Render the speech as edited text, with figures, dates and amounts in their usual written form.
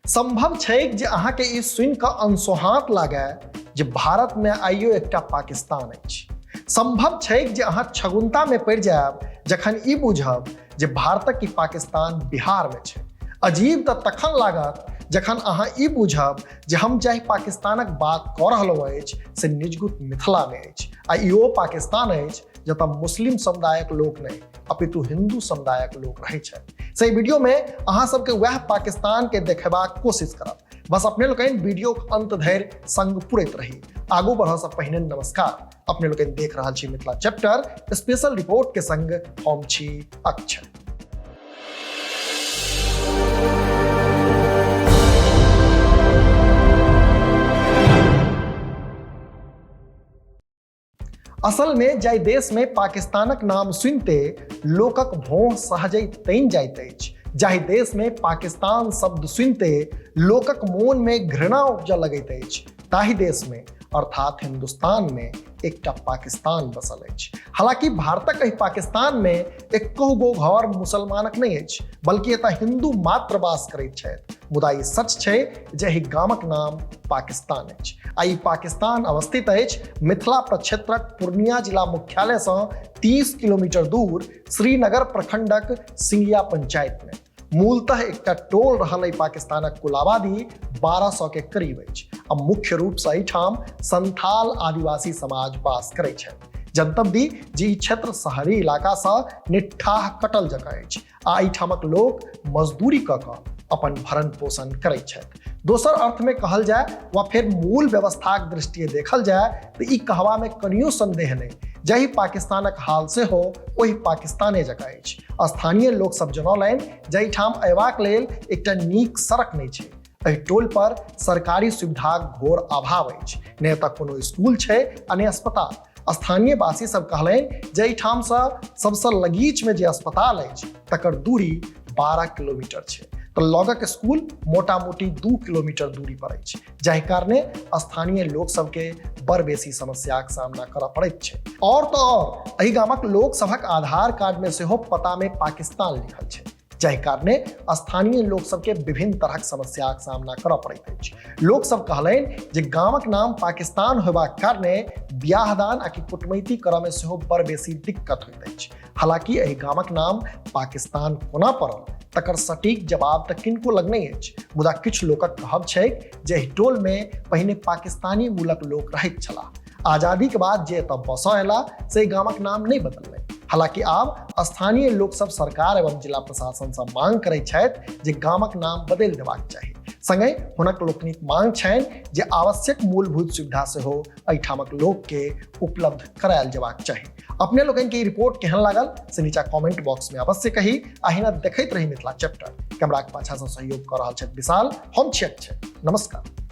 संभव छैक जे अहाँके ई सुनि कऽ अनसोहाँत लागय जे भारतमे आइयो एकटा पाकिस्तान अछि। संभव छैक जे अहाँ छगुन्तामे पड़ि जायब जखन ई बुझब जे भारतक ई पाकिस्तान बिहारमे छै। अजीब तऽ तखन लागत जखन अहाँ ई बुझब जे हम जाहि पाकिस्तानक बात कऽ रहलहुँ अछि से निजगुत मिथिलामे अछि आ ई ओ पाकिस्तान अछि जतऽ मुस्लिम समुदायक लोक नहि अपितु हिंदू समुदायक लोक रहै छथि। से वीडियो में अहाँ सबके वएह पाकिस्तान के देखेबाक कोशिश करब। बस अपने लोकनि वीडियो के अंत धरि संग पुरैत रही। आगू बढ़ऽ से पहिने नमस्कार, अपने लोकनि देख रहल छी मिथिला चैप्टर स्पेशल रिपोर्ट के संग हम छी अक्षय। असल में जाहि देश में पाकिस्तानक नाम सुनते लोकक भों सहजै तनि जाइत अछि, जाहि देश में पाकिस्तान शब्द सुनते लोकक मोन में घृणा उपजऽ लगैत अछि, ताहि देश में अर्थात हिंदुस्तान में एकटा पाकिस्तान बसल अछि। हालांकि भारतक एहि पाकिस्तान में एकहु गो घर मुसलमानक नहि अछि, बल्कि एतऽ हिंदू मात्र वास करैत छथि। मुदा ई सच छै जे एहि गामक नाम पाकिस्तान अछि आ ई पाकिस्तान अवस्थित अछि मिथिला प्रक्षेत्रक पूर्णिया जिला मुख्यालय सँ 30 किलोमीटर दूर श्रीनगर प्रखंडक सिंगिया पंचायत में। मूलतः एकटा टोल रहल एहि पाकिस्तानक कुल आबादी 1200 के करीब अछि आ मुख्य रूप सँ एहिठाम संथाल आदिवासी समाज वास करैत छथि। जनतब दी जे ई क्षेत्र शहरी इलाका सँ निट्ठाह कटल जकाँ अछि आ एहिठामक लोक मजदूरी कऽ कऽ अपन भरण पोषण करैत छथि। दोसर अर्थमे कहल जाय वा फेर मूल व्यवस्थाक दृष्टिए देखल जाय तऽ ई कहबामे कनियो संदेह नहि जाहि पाकिस्तानक हाल सेहो ओहि पाकिस्ताने जकाँ अछि। स्थानीय लोक सब जनौलनि जे एहिठाम अयबाक लेल एकटा नीक सड़क नहि छै। एहि टोल पर सरकारी सुविधाक घोर अभाव अछि, ने एतऽ कोनो स्कूल छै आ ने अस्पताल। स्थानीय वासी सब कहलनि जे एहिठामसँ सबसँ लगीचमे जे अस्पताल अछि तकर दूरी 12 किलोमीटर छै, तऽ लगक स्कूल मोटा मोटी 2 किलोमीटर दूरी पर अछि, जाहि कारणे स्थानीय लोक सबके बड़ बेसी समस्याक सामना करऽ पड़ैत छै। और तऽ और एहि गामक लोक सभक आधार कार्ड में सेहो पता में पाकिस्तान लिखल छै, जाहि कारणे स्थानीय लोक सबके विभिन्न तरहक समस्याक सामना करऽ पड़ैत अछि। लोक सब कहलनि जे गामक नाम पाकिस्तान होयबाक कारणे बियाह दान आ कि कुटमैती करऽ में सेहो बड़ बेसी दिक्कत होइत अछि। हालांकि एहि गामक नाम पाकिस्तान कोना पड़ल तकर सटीक जवाब तऽ किनको लग नहि अछि, मुदा किछु लोकक कहब छैक जे एहि टोल में पहिने पाकिस्तानी मूलक लोक रहैत छलाह। आजादी के बाद जे एतऽ बसऽ अयला से एहि गामक नाम नहि बदललै। हालांकि आब स्थानीय लोक सब सरकार एवं जिला प्रशासन सँ मांग करैत छथि जे गामक नाम बदलि देबाक चाही। संगहि हुनक लोकनिक मांग छनि जे आवश्यक मूलभूत सुविधा सेहो एहिठामक लोक के उपलब्ध करायल जेबाक चाही। अपने लोकनि के ई रिपोर्ट केहन लागल से नीचा कमेंट बॉक्स में अवश्य कही। अहिना देखैत रही मिथिला चैप्टर। कैमरा के पाछा सँ सहयोग कऽ रहल छथि विशाल, हम छी अक्षय। नमस्कार।